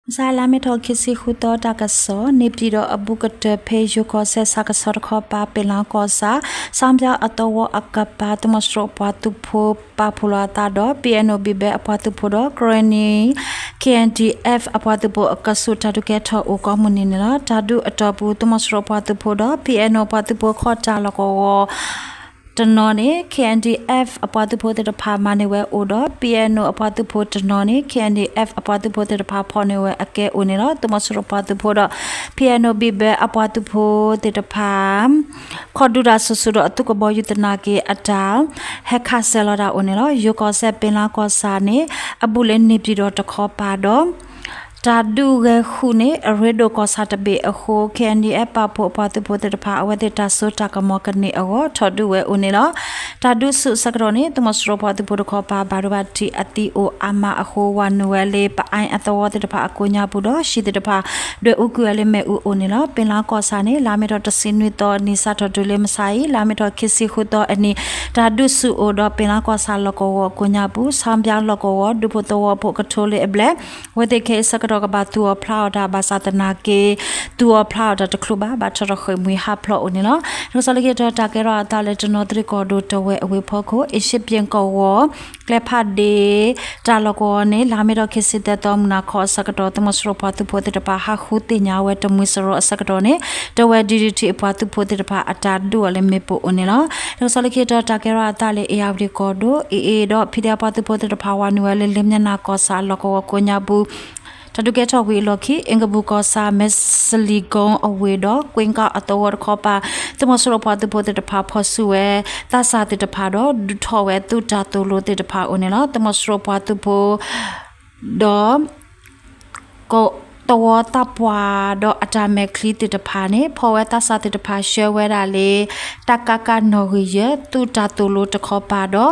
မုၢ်ဆါလါမ့ၤထီၣ်ခံဆံဃုသီတၢ်ကစီၣ်, န့ၣ်ပၠံၣ်ဒီးအဘူးကတၢၢ်ဖဲယိၤကီၢ်စဲၣ်ဆၣ်ကဆီတခီပၤ ပ့ၣ်လါကီၢ်ဆၣ် ဆၣ်ဖၠၣ်အသဝီအကပၤ သုးမီၤစိရိၤပှၤသုးဖိပာ်ဖှိၣ်လီၤအသးဒီး ပံၣ်အဲၣ်နူၣ် ဘံၣ်ဘဲအပှၤသုးဖိဒီး ကရ့ၣ်နံၣ် ခ့ၣ်အဲၣ်ဒံၣ်အဲၣ် အပှၤသုးဖိအကဆူးတၢ်ဒုးကဲထီၣ်အိၣ်ကိးမုၢ်နံၤန့ၣ်လီၤ. တၢ်ဒုးအတီၢ်ပူၤ သုးမီၤစိရိၤပှၤသုးဖိဒီး ပံၣ်အဲၣ်နူၣ် အပှၤသုးဖိခီၣ်တၢ်လီၢ်ကဝီၤ တနီၤန့ၣ် ခ့ၣ်အဲၣ်ဒံၣ်အဲၣ် အပှၤသုးဖိသ့ၣ်တဖၣ်မၤန့ၢ်ဝဲအိၣ်ဒီး ပံၣ်အဲၣ်နူၣ် အပှၤသုးဖိတနီၤန့ၣ် ခ့ၣ်အဲၣ်ဒံၣ်အဲၣ် အပှၤသုးဖိသ့ၣ်တဖၣ်ဖီၣ်န့ၢ်ဝဲအကဲအိၣ်န့ၣ်လီၤ. သုးမီၤစိရိၤပှၤသုးဖိဒီး ပံၣ်အဲၣ်နူၣ် ဘံၣ်ဘဲအပှၤသုးဖိသ့ၣ်တဖၣ် ခီၣ်ဒုးတၢ်စိၤစိၤဒီးအသုးကဘီယူၤသနာ်က့အတၢ် ဟဲခးစဲၤလီၤတၢ်အိၣ်န့ၣ်လီၤ. ယိၤကီၢ်စဲၣ် ပ့ၣ်လါကီၢ်ဆၣ်န့ၣ် အဘူးလၢန့ၣ်ပၠံၣ်ဒီးတခီပၤဒီး တၢ်ဒုးဂဲၤဃုာ်န့ၣ် အရ့ဒိၣ်ကီၢ်ဆၣ်တဘ့ၣ်အဃိ ခ့ၣ်အဲၣ်ဒံၣ်အဲၣ် ပာ်ဖှိၣ်အပှၤသုးဖိသ့ၣ်တဖၣ် အဝဲသ့ၣ်တၢ်စိတၢ်ကမီၤကန့ၢ်အဂီၢ် ထီၣ်ဒုးဝဲအိၣ်န့ၣ်လီၤ. တၢ်ဒုးဆူၣ်အဆၢကတီၢ်န့ၣ် သုးမီၤစိရိၤပှၤသုးဖိတခီပၤ ဘၣ်ဒိဘၣ်ထံးအသံအိၣ်အါမးအဃိ ဝၤနုာ်ဝဲလၢ ပအါအသဝီသ့ၣ်တဖၣ်အကိးညါပူၤဒီး ဟံၣ်သ့ၣ်တဖၣ် ဒွဲၣ်အူကွံာ်ဝဲလၢမ့ၣ်အူအိၣ်န့ၣ်လီၤ. ပ့ၣ်လါကီၢ်ဆၣ်န့ၣ် လါမ့ၤထီၣ်တဆံနွံသီအနံၤ စးထီၣ်တုၤလၢမုၢ်ဆါအံၤ လါမ့ၤထီၣ်ခံဆံဃုသီအနံၤ တၢ်ဒုးဆူၣ်အိၣ်ဒီး ပ့ၣ်လါကီၢ်ဆၣ်လီၢ်ကဝီၤကိးညါပူၤ ဆၣ်ဖၠၣ်လီၢ်ကဝီၤ ဒူဖိသဝီဖိကထိလၢအဘျဲၣ် အဝဲသ့ၣ်ခဲအံၤဆၢကတီၢ်ကဘၣ်သူအီၤဖျးအီၤတၢ်ဘၣ်ဆၣ်သနာ်က့ သူအီၤဖျးအီၤတၢ်တချုးဘၣ် ဘၣ်ထီၣ်ထီၣ်ဃ့ၢ်မှံဟးဖျိးအိၣ်န့ၣ်လီၤ. တၢ်ကစီၣ်လၢခံတခါ တၢ်ကဲထီၣ်အသးလၢတနီသရံၣ်ကီၢ်ဒိၣ် တဝဲအဝ့ၢ်ဖီခိၣ် အ့ၡံပၠ့ၣ်ကဝီၤ ကျဲဖးဒ့ တၢ်လီၢ်ကဝီၤန့ၣ် လါမ့ၤထီၣ်ခံဆံသၢသီမုၢ်နၤခီအဆၢကတီၢ် သုးမီၤစိရိၤပှၤသုးဖိသ့ၣ်တဖၣ် ဟးဃုသ့ၣ်ညါဝဲတမှံၤစရီအဆၢကတီၢ်န့ၣ် တဝဲ DDT အပှၤသုးဖိသ့ၣ်တဖၣ်အတၢ်ဒုးအီၤလၢမ့ၣ်ပိၢ်အိၣ်န့ၣ်လီၤ. တၢ်ကစီၣ်လၢခံတခါ တၢ်ကဲထီၣ်အသးလၢ အ့ၣ်ယၣ်ဝတံၣ်ကီၢ်ဒိၣ် အ့ၣ်အ့ၣ်ဒီး ဖံဒဲး အပှၤသုးဖိသ့ၣ်တဖၣ် ဝၤနုာ်ဝဲလၢ လ့ၣ်မၠဲၣ်နါကီၢ်ဆၣ်လီၢ်ကဝီၤကိးညါပူၤ တၢ်ဒုးကဲထီၣ်ဝံၤအလီၢ်ခံ အ့ၣ်ကဘူၣ်ကီၢ်ဆၣ် မဲၣ်စလံၤကိအဝ့ၢ်ဒီး ကွ့ကီၢ်အသဝီတခီပၤ သုးမီၤစိရိၤပှၤသုးဖိသ့ၣ်တဖၣ် ဖီၣ်ဆူၣ်ဝဲ သးစၢ်သ့ၣ်တဖၣ်ဒီး ဒုးထီၣ်ဝဲသုးတၢ်သိၣ်လိသ့ၣ်တဖၣ်အိၣ်န့ၣ်လီၤ. သုးမီၤစိရိၤပှၤသုးဖိ ဒီး သဝီသးပှၢ်ဒီးအတၢ်မဲာ်ချံသ့ၣ်တဖၣ်န့ၣ် ဖီၣ်ဝဲသးစၢ်သ့ၣ်တဖၣ်ဆှၢဝဲဒၣ်လၢ တၢ်ကးကးနီၣ်ဂံၢ်ယဲၢ် သုးတၢ်သိၣ်လိတခီပၤဒီး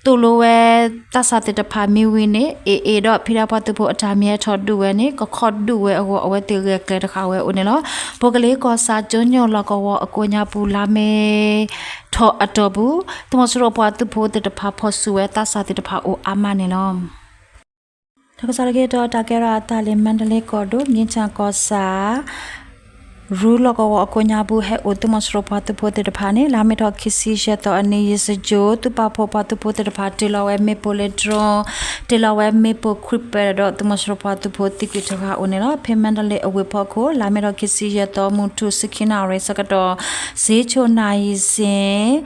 သိၣ်လိဝဲသးစၢ်သ့ၣ်တဖၣ်မ့ၢ်ဝံၤန့ၣ် အ့ၣ်အ့ၣ်ဒီး ဖံဒဲး ပှၤသုးဖိအတၢ်မ့ၢ်ဟဲထီၣ်ဒုးဝဲန့ၣ် ကခီၣ်ဒုးဝဲအဂီၢ် အဝဲသ့ၣ်ဂဲၤကျဲတဃာ်ဝဲအိၣ်န့ၣ်လီၤ. ဘိကလ့ကီၢ်ဆၣ်ကၠိညိၣ်လီၢ်ကဝီၤအကိးညါပူၤ လါမ့ၤထီၣ်အတီၢ်ပူၤ သုးမီၤစိရိၤပှၤသုးဖိသ့ၣ်တဖၣ် ဖီၣ်ဆူၣ်ဝဲသးစၢ်သ့ၣ်တဖၣ်အိၣ်အါမးန့ၣ်လီၤ. တၢ်ကစီၣ်လၢခံတခါ တၢ်ကဲထီၣ်အသးလၢ မါတလ့ကီၢ်ဒိၣ် မ့ၢ်ဆၣ်ကီၢ်ဆၣ် ရူလီၢ်ကဝီၤအကိးညါပူၤ ဟဲအိၣ်သုးမီၤစိရိၤပှၤသုးဖိသ့ၣ်တဖၣ်န့ၣ် လါမ့ၤထီၣ်ခံဆံယဲၢ်သီအနံၤ ယံာ်စၢကၠိ သုးပာ်ဖှိၣ်ပှၤသုးဖိသ့ၣ်တဖၣ် တ့ၢ်လီၤဝဲမ့ၣ်ပိၢ်လၢ drone တ့ၢ်လီၤဝဲမ့ၣ်ပိၢ်ခွံပၢၢ်ဒီး သုးမီၤစိရိၤပှၤသုးဖိသံကွံာ်တဂၤအိၣ်န့ၣ်လီၤ. ဖဲမါတလ့အဝ့ၢ်ဖီခိၣ် လါမ့ၤထီၣ်ခံဆံယဲၢ်သီ မုၢ်ထူၣ် ဆံခံနၣ်ရံၣ်ဆၢကတီၢ် စ့ဆိၣ်နၣ်ယံၤစ့ၣ်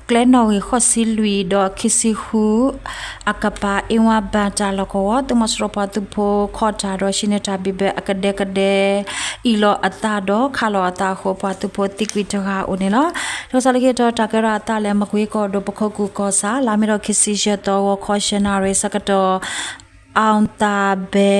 ကျဲနီၣ်ဂံၢ်ဃိးဆံလွံၢ်ဒီးခံဆံဃု အကပၤ အ့ဝါဘၣ်တၢ်လီၢ်ကဝီၤ သုးမီၤစိရိၤပှၤသုးဖိခီၣ်တၢ်ဒီး ဟံးန့ၢ်တၢ်ဘံၣ်ဘဲအကဒဲကဒဲ အ့ၣ်လိာ်အသးဒီးခးလိာ်အသးအဃိ ပှၤသုးဖိသံကွံာ်တဂၤအိၣ်န့ၣ်လီၤ. တၢ်ကစီၣ်လၢခံတခါ တၢ်ကဲထီၣ်အသးလၢ မကွ့ကီၢ်ဒိၣ် ပခိၣ်ကူၣ်ကီၢ်ဆၣ် လါမ့ၤထီၣ်ခံဆံယဲၢ်သီ ဂီၤခီယဲၢ်နၣ်ရံၣ်ဆၢကတီၢ် အီၣ်သၣ်ဘဲ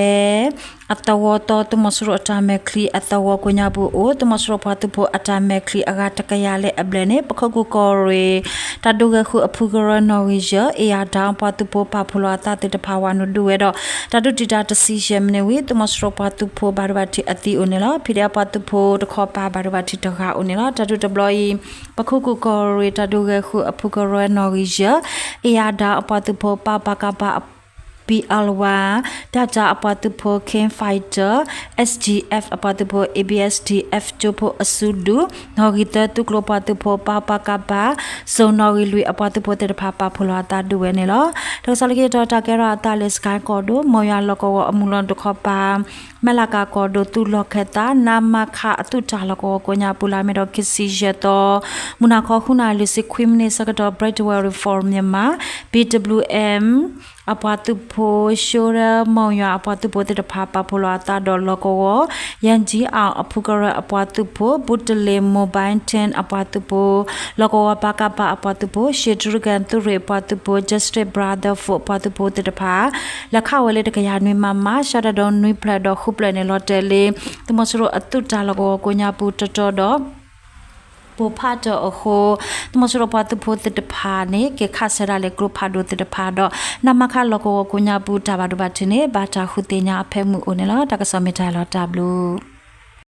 အသဝီသီ သုးမီၤစိရိၤအတၢ်မဲာ်ချံအသဝီကိးညါပူၤအိၣ် သုးမီၤစိရိၤပှၤသုးဖိအတၢ်မဲာ်ချံအဂၤတကယၤလၢအဘျဲၣ်န့ၣ် ပခိၣ်ကူၣ်ကီၢ်ရ့ၣ် တၢ်ဒုးဂဲၤဃုာ်အဖုကရၢနီၣ်ဂံၢ်ယဲၢ် အ့ၣ်ယၣ်ဒီး ပှၤသုးဖိပာ်ဖှိၣ်လီၤအသးသ့ၣ်တဖၣ် ဝၤနုာ်ဒုးဝဲဒီး တၢ်ဒုးတံာ်တာ်တဆံယဲၢ်မံးနံးဝံၤ သုးမီၤစိရိၤပှၤသုးဖိဘၣ်ဒိဘၣ်ထံးအသံအိၣ်န့ၣ်လီၤ. ဖံးဒဲးအပှၤသုးဖိတခီပၤ ဘၣ်ဒိဘၣ်ထံးတဂၤအိၣ်န့ၣ်လီၤ. တၢ်ဒုးတဘျီအံၤ ပခိၣ်ကူၣ်ကီၢ်ရ့ၣ် တၢ်ဒုးဂဲၤဃုာ်အဖုကရၢနီၣ်ဂံၢ်ယဲၢ် အ့ၣ်ယၣ်ဒီး အပှၤသုးဖိ ပကဖ ပံအလဝါ ဒၣ်တၢ်အပှၤသုးဖိ King Fighter SGF အပှၤသုးဖိ ABSDF ကၠိဖိအစုဒုး နီၣ်ဂံၢ်သၢသုးကျိၤပှၤသုးဖိ ပကဖ စိၣ်နီၣ်ဂံၢ်လွံၢ်အပှၤသုးဖိသ့ၣ်တဖၣ် ပာ်ဖှိၣ်လီၤအသးဒုးဝဲန့ၣ်လီၤ. တၢ်ကစီၣ်လၢခံတခါ တၢ်ကဲထီၣ်အသးလၢ စကဲၣ်ကီၢ်ဒိၣ် မိၢ်ယွၤလီၢ်ကဝီၤအမုၢ်လီၤတခီပၤ မဲၢ်လးကၤကီၢ်ဒိၣ် သုးလီၢ်ခၢၣ်သး နါမခ အသုးတၢ်လီၢ်ကဝီၤကိးညါပူၤ လါမ့ၤထီၣ်ခံဆံယဲၢ်သီ မုၢ်နၤခီ ဃုနၣ်ရံၣ်လွံၢ်ဆံခွံမံးနံးဆၢကတီၢ် Brightwell Reform Myanmar BWM အပှၤသုးဖိ ရှိရၢမိၢ်ယွၤအပှၤသုးဖိသ့ၣ်တဖၣ် ပာ်ဖှိၣ်လီၤအသးဒီးလီၢ်ကဝီၤ ယဲၢ်ကၠံအီၣ်အဖုကရၢအပှၤသုးဖိ ဘူးတလ့ၣ် Mobile Ten အပှၤသုးဖိ လီၢ်ကဝီၤ ပကဖ အပှၤသုးဖိ ရှ့တြူကၣ်သုးရ့ၣ်အပှၤသုးဖိ Justice Brotherhood အပှၤသုးဖိသ့ၣ်တဖၣ် လဲၤခးဝဲလၢတကယၤနွံမမ ရှဲတဒိနွံဖျၢၣ်ဒီးဃုဖျၢၣ်န့ၣ် လီၤတဲာ်လၢ သုးမီၤစိရိၤအသုးတၢ်လီၢ်ကဝီၤကိးညါပူၤတတီၤဒီး ပိၢ်ဖးတၢၢ်အဃိ သုးမီၤစိရိၤပှၤသုးဖိသ့ၣ်တဖၣ်န့ၣ် က့ၤခးစၢၤဒၣ်လၢကျိဖးဒိၣ်သ့ၣ်တဖၣ်ဒီး နါမခ လီၢ်ကဝီၤကိးညါပူၤ တၢ်ဘၣ်ဒိဘၣ်ထံးန့ၣ် ဘၣ်တၢ်ဃုသ့ၣ်ညါအဖၢမုၢ်အိၣ်န့ၣ်လီၤ. တၢ်ကစီၣ်မ့ၢ်တၢ်လီၤတၢ်ဘျုး